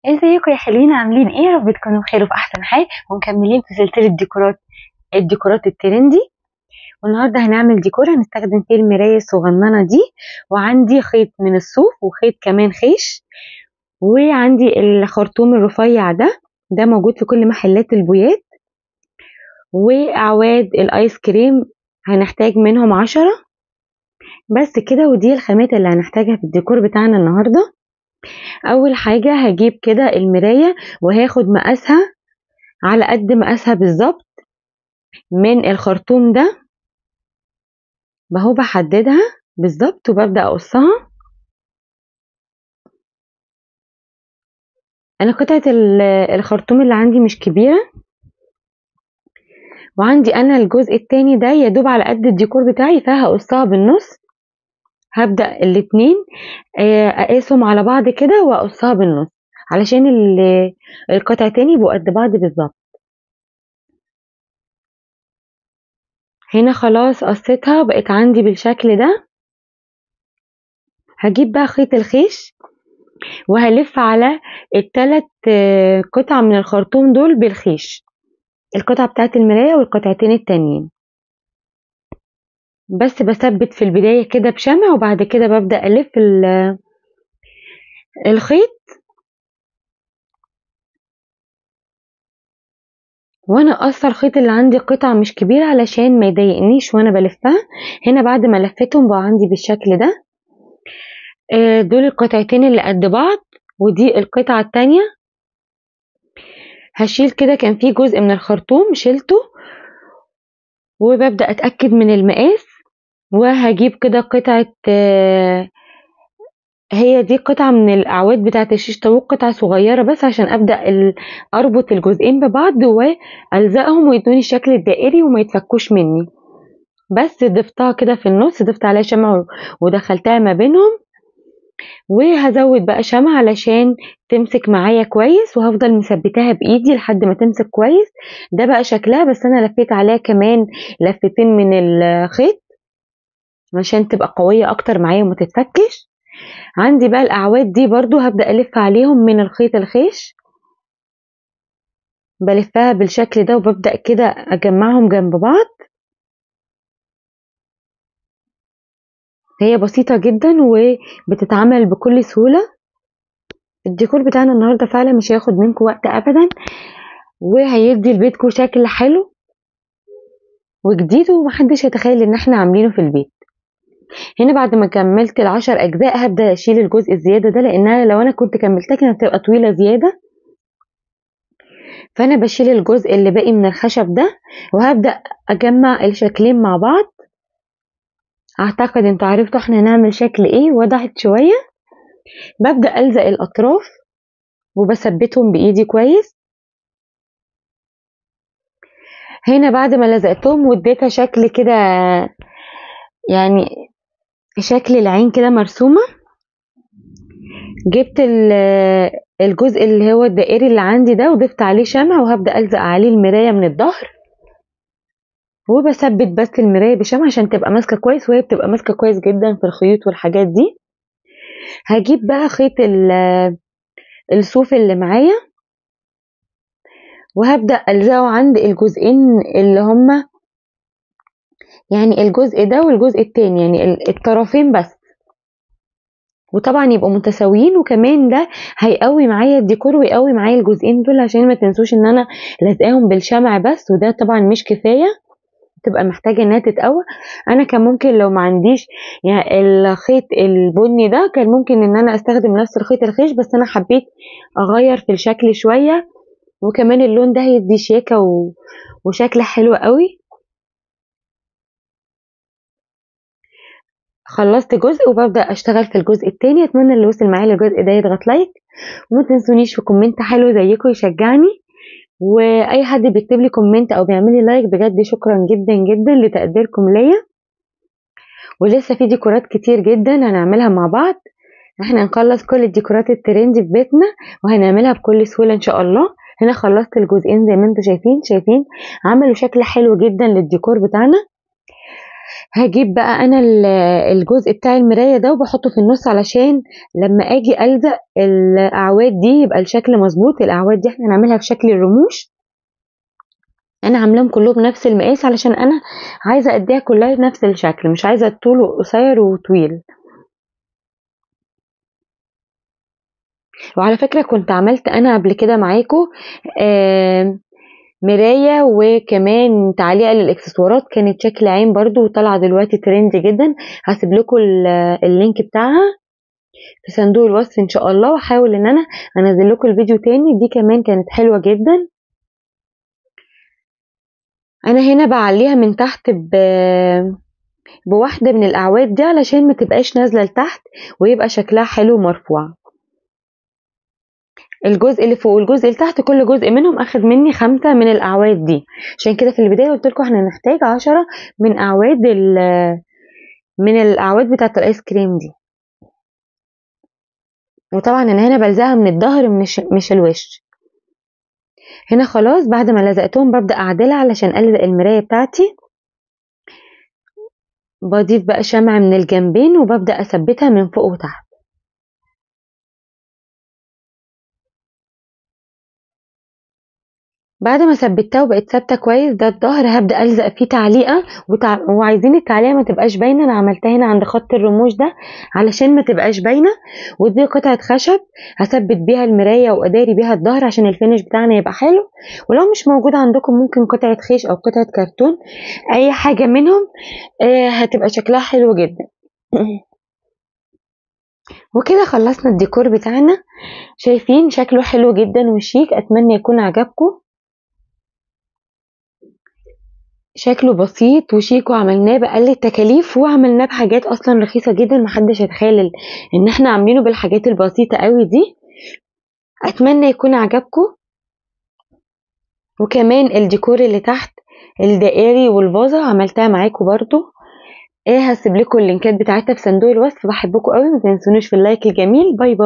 ازيكم يا حلوين؟ عاملين ايه؟ يا رب تكونوا بخير وفي احسن حال، ومكملين في سلسلة ديكورات الديكورات ال trendy. والنهارده هنعمل ديكور هنستخدم فيه المراية الصغننه دي، وعندي خيط من الصوف وخيط كمان خيش، وعندي الخرطوم الرفيع ده موجود في كل محلات البويات، واعواد الايس كريم هنحتاج منهم 10 بس كده. ودي الخامات اللي هنحتاجها في الديكور بتاعنا النهارده. اول حاجة هجيب كده المراية وهاخد مقاسها على قد مقاسها بالظبط من الخرطوم ده اهو، بحددها بالظبط وببدا اقصها. انا قطعه الخرطوم اللي عندي مش كبيرة، وعندي انا الجزء التاني ده يدوب على قد الديكور بتاعي، فهقصها بالنص. هبدأ الاتنين اقاسهم على بعض كده واقصها بالنص علشان القطعتين يبقوا قد بعض بالظبط. هنا خلاص قصيتها بقت عندي بالشكل ده. هجيب بقى خيط الخيش وهلف على التلات قطع من الخرطوم دول بالخيش، القطعة بتاعت المراية والقطعتين التانيين. بس بثبت في البداية كده بشمع، وبعد كده ببدأ ألف الخيط. وانا قصة الخيط اللي عندي قطع مش كبيرة علشان ما يضايقنيش وانا بلفها. هنا بعد ما لفيتهم بقى عندي بالشكل ده. دول القطعتين اللي قد بعض، ودي القطعة التانية. هشيل كده، كان في جزء من الخرطوم شيلته، وببدأ اتأكد من المقاس. وهجيب كده قطعة، هي دي قطعة من الأعواد بتاعة الشيش طاووق، قطعة صغيرة بس عشان أبدأ أربط الجزئين ببعض وألزقهم ويدوني الشكل الدائري وما يتفكوش مني. بس ضفتها كده في النص، ضفت عليها شمع ودخلتها ما بينهم، وهزود بقى شمع علشان تمسك معايا كويس، وهفضل مثبتاها بايدي لحد ما تمسك كويس. ده بقى شكلها، بس انا لفيت عليها كمان لفتين من الخيط عشان تبقى قوية اكتر معايا وما تتفكش. عندي بقى الاعواد دي برضو هبدأ الف عليهم من الخيط الخيش، بلفها بالشكل ده وببدأ كده اجمعهم جنب بعض. هي بسيطة جدا وبتتعمل بكل سهولة. الديكور بتاعنا النهاردة فعلا مش هياخد منكم وقت ابدا، وهيدي لبيتكم شكل حلو وجديد ومحدش يتخيل ان احنا عاملينه في البيت. هنا بعد ما كملت ال10 اجزاء هبدأ اشيل الجزء الزيادة ده، لانها لو انا كنت كملتها كانت هتبقى طويلة زيادة. فانا بشيل الجزء اللي باقي من الخشب ده وهبدأ اجمع الشكلين مع بعض. اعتقد انتوا عرفتوا احنا هنعمل شكل ايه، وضحت شوية. ببدأ ألزق الاطراف وبثبتهم بايدي كويس. هنا بعد ما لزقتهم واديتها شكل كده، يعني شكل العين كده مرسومة. جبت الجزء اللي هو الدائري اللي عندي ده وضفت عليه شمع، وهبدأ ألزق عليه المراية من الظهر، وبثبت بس المراية بشمع عشان تبقى ماسكة كويس، وهي بتبقى ماسكة كويس جدا في الخيوط والحاجات دي. هجيب بقى خيط الصوف اللي معايا وهبدأ ألزقه عند الجزئين اللي هما يعني الجزء ده والجزء التاني، يعني الطرفين بس، وطبعا يبقوا متساويين. وكمان ده هيقوي معايا الديكور ويقوي معايا الجزئين دول، عشان ما تنسوش ان انا لازقاهم بالشمع بس، وده طبعا مش كفاية، تبقى محتاجة انها تتقوى. انا كان ممكن لو ما عنديش يعني الخيط البني ده كان ممكن ان انا استخدم نفس الخيط الخيش، بس انا حبيت اغير في الشكل شوية، وكمان اللون ده هيدي شياكة وشكل حلو قوي. خلصت جزء وببدأ اشتغل في الجزء التاني. اتمنى اللي وصل معايا للجزء ده يضغط like، وما تنسونيش في comment حلو زيكم يشجعني، واي حد بيكتب لي comment او بيعمل لي like بجد شكرا جدا جدا لتقديركم ليا. ولسه في ديكورات كتير جدا هنعملها مع بعض، احنا هنخلص كل الديكورات ال trendy في بيتنا وهنعملها بكل سهولة ان شاء الله. هنا خلصت الجزئين زي ما انتم شايفين عملوا شكل حلو جدا للديكور بتاعنا. هجيب بقى انا الجزء بتاع المراية ده وبحطه في النص علشان لما اجي الزق الاعواد دي يبقى الشكل مظبوط. الاعواد دي احنا هنعملها في شكل الرموش، انا عاملاهم كلهم نفس المقاس علشان انا عايزه اديها كلها نفس الشكل، مش عايزه الطول قصير وطويل. وعلى فكرة كنت عملت انا قبل كده معاكم مراية وكمان تعليقه للاكسسوارات، كانت شكل عين برضو وطالعه دلوقتي ترند جدا. هسيب لكم ال link بتاعها في صندوق الوصف ان شاء الله، واحاول ان انا انزل لكم الفيديو تاني. دي كمان كانت حلوة جدا. انا هنا بعليها من تحت بواحدة من الاعواد دي علشان ما تبقاش نازله لتحت ويبقى شكلها حلو ومرفوع. الجزء اللي فوق والجزء اللي تحت كل جزء منهم اخد مني 5 من الاعواد دي، عشان كده في البداية قلت لكم احنا هنحتاج 10 من اعواد من الاعواد بتاعه الايس كريم دي. وطبعا انا هنا بلزقها من الظهر مش الوش. هنا خلاص بعد ما لزقتهم ببدا اعدلها علشان الزق المراية بتاعتي. بضيف بقى شمع من الجنبين وببدا اثبتها من فوق وتحت. بعد ما ثبتها وبقت ثابتة كويس، ده الظهر هبدا الزق فيه تعليقه، وعايزين التعليقه ما تبقاش باينة. انا عملتها هنا عند خط الرموش ده علشان ما تبقاش باينة. ودي قطعه خشب هثبت بيها المراية واداري بيها الظهر عشان ال finish بتاعنا يبقى حلو. ولو مش موجود عندكم ممكن قطعه خيش او قطعه كرتون، اي حاجة منهم هتبقى شكلها حلو جدا. وكده خلصنا الديكور بتاعنا، شايفين شكله حلو جدا وشيك. اتمنى يكون عجبكم. شكله بسيط وشيك، وعملناه بأقل التكاليف، وعملناه بحاجات اصلا رخيصة جدا، محدش يتخيل ان احنا عاملينه بالحاجات البسيطة قوي دي. اتمنى يكون عجبكم. وكمان الديكور اللي تحت الدائري والفازه عملتها معاكم برضو. ايه هسيب لكم اللينكات بتاعتها في صندوق الوصف. بحبكم قوي، ما تنسونيش في ال like الجميل. bye bye.